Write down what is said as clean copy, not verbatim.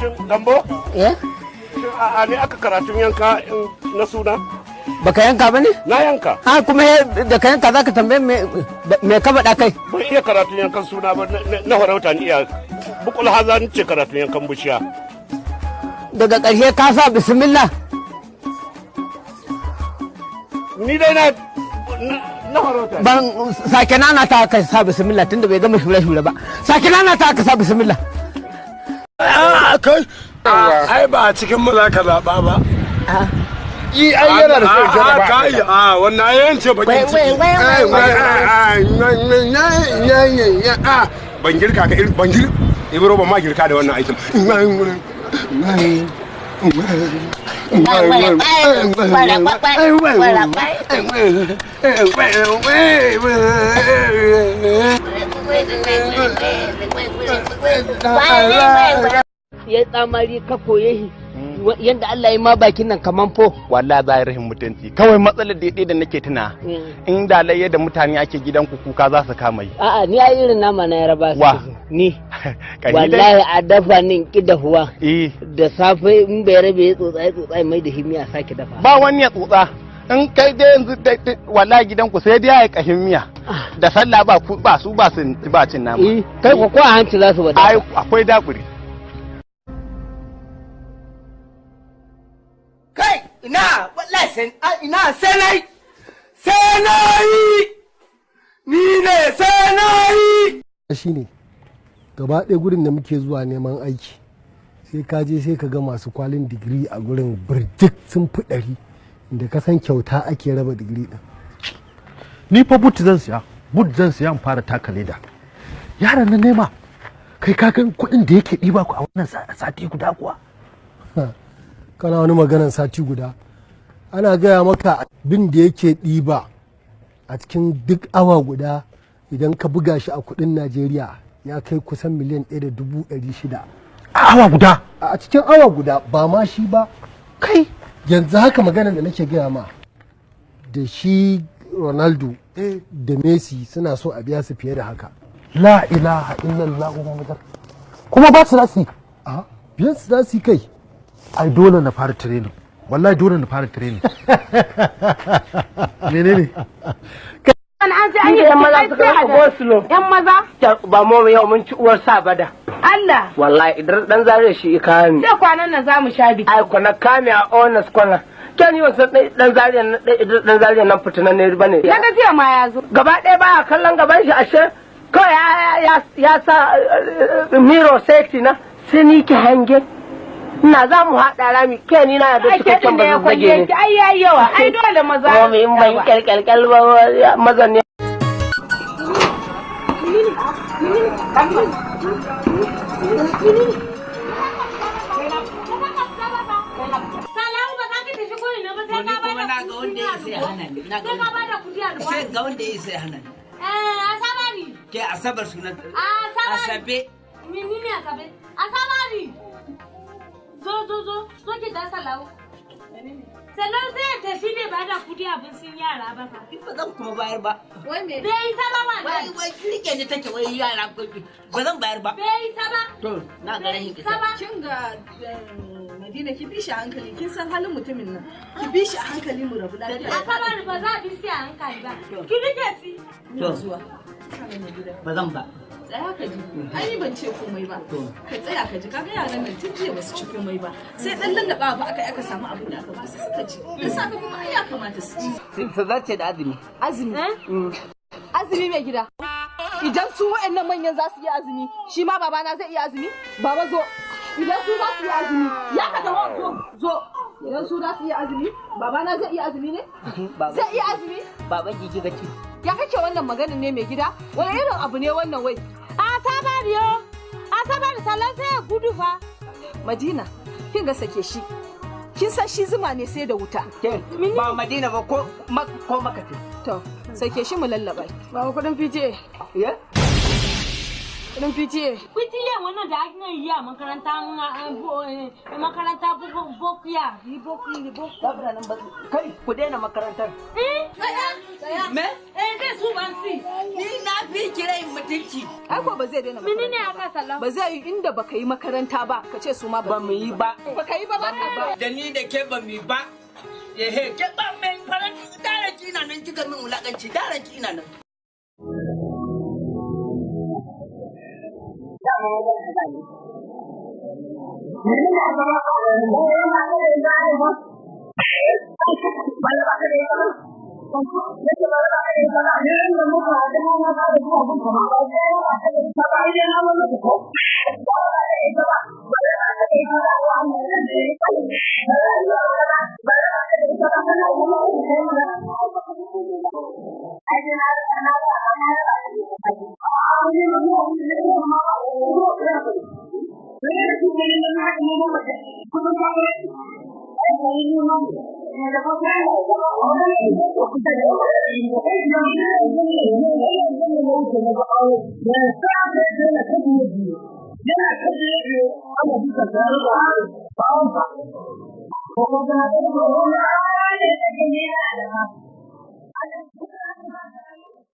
Shin Gambo? Eh? Shin a ne aka karatun yanka na suna? Baka yanka ba ne? Na yanka. A kuma da ka yanka za ka tambaye me ka faɗa kai? Ban iya karatun yankan suna ba, na farauta ni iya. Bukul haza ni ce karatun yankan bushiya. Daga ƙarshe ka sa bismillah. Ni dai na farauta. Ban sake nana ta ka sa bismillah tunda bai gama shure-shure ba. Sake nana ta ka sa bismillah. Kai. Ai ba a cikin mu za ka zaɓa ba. Yi ai yana da kyau jaraba. Kai a wannan ai yance bakin ciki. Ban girka ka irin ban gir Ibro ban ma girka da wannan aikin. Ya tsamari ka koye shi yadda Allah ya ma bakin nan kaman fo. Wallahi za rahin mutunci kawai matsalar daidai da nake tuna in da layya da mutane ake gidan ku kuka za su kama yi. A'a ni ai irin nama na yaraba wa ni wallahi a dafa nin ki dahuwa da safe in bai rabe ya tsotsa ya tsotsa mai da himiya sake dafa. Ba wani ya tsotsa in kai dai yanzu wallahi gidan ku sai dai ya kashin miya da sallah ba ku ba su ba su ba cin nama. Kai ko a hanci za su wada. Ai akwai dakuri. Kai ina wallahi sai ina sai nayi sai nayi ni ne sai nayi. Shine gaba ɗaya gurin da muke zuwa neman aiki sai ka je sai ka ga masu kwalin digiri a gurin birjik sun fi 100 da ka san kyauta ake raba digiri ɗin. Ni fa but zan siya, but zan siya in fara taka leda. Yaran nan nema kai ka ga kuɗin da yake ɗiba ku a wannan sati guda kuwa. Kana wani maganan sati guda, ana gaya maka abin da yake ɗiba a cikin duk awa guda idan ka buga shi a kuɗin Najeriya ya kai kusan 1,600,000. A awa guda? A cikin awa guda ba ma shi ba. Kai yanzu haka maganan da nake gaya ma da shi Ronaldo da Messi suna so a biya su fiye da haka. La ilaha illallah Muhammad. Kuma ba su za su yi. A biyan su za su yi kai. Ai dole na fara training. Wallahi dole na fara training. Menene? An sai an yi yan maza suka rika gosulo. Yan maza? Ba mu yau mun ci uwar sa bada. Allah. Wallahi idan dan zare shi kame. Sai kwanan nan zamu sha biki. Ai kwana kame a honest kwana. Ken yi wasu dan zare dan zare nan fitinan ne bane. Daga jiya ma ya zo. Gaba ɗaya baya kallon gaban shi ashe kawai ya sa miro safety na sai ni ki hange. Ina za mu haɗa rami ke ni na yarda cikakken ba zazzage ne. Ai yayi yawa ai dole maza. Kuma in ban kyalkyalkyal ba maza ne. Salamu ba za ka tafi gurin na ba sai ka bada kuɗi a Sai ka bada kuɗi a Sai ga wanda ya sai hana ni. Eh, Asabari. Ke Asabar sunan. Asabari. Asabe. Menene Asabe? Asabari. Zo zo zo zo ki da Salamu. Sannan sai ya tafi bai bada kuɗi abincin yara ba fa. Ba zan kuma bayar ba. Wai me? Bai isa ba wallahi. Wai wai rike ni take wai yara ba zan bayar ba. Bai isa ba. To na ga rahin kisa. Kin ga Madina ki bi shi a hankali kin san halin mutumin nan. Ki bi shi a hankali mu rabu lafiya. Asabar ba za a bi shi a hankali ba. Ki rike shi. To Zuwa. ba zan ba. Tsaya ka ji. Ai ni ban ce komai ba. Ka tsaya ka ji kaga yaran nan tun jiya basu ci komai ba. Sai dan lallaba ba aka aka samu abin da aka ba su suka ci. Da safe kuma ai ya kamata su ci. Su zarce da azumi. Azumi. Azumi mai gida. Idan su waɗannan manyan za su iya azumi, shi ma babana zai iya azumi? Baba zo. Idan su za su iya azumi, ya ka tawo zo zo. Idan su za su iya azumi, babana zai iya azumi ne? Zai iya azumi? Baban ki kika ci. Ya kake wannan maganin ne mai gida? Wani irin abu ne wannan wai? Asabar yo. Asabar salon sai ya gudu fa. Madina, kin ga sake shi. Kin san shi zuma ne sai da wuta. Ba Madina ba ko ko maka ce. To, sake shi mu lallaba. Baba kudin PTA. Ya? Kudin PTA. PTA wannan da ake yi a makaranta makaranta bokiya yi boki boki. Kai ku daina makarantar. Eh tsaya tsaya. Me? Eh zai su ban si. Ni na fi kirai mutunci. Ai ko ba zai daina makaranta. Menene aka sallah? Ba zai yi inda baka yi makaranta ba ka ce su ma ba mu yi ba. Baka yi ba ba ka ba. Da ni da ke ba mu yi ba. Ehe ke ba mai faranti daranki ina nan kika min wulakanci daranki ina nan.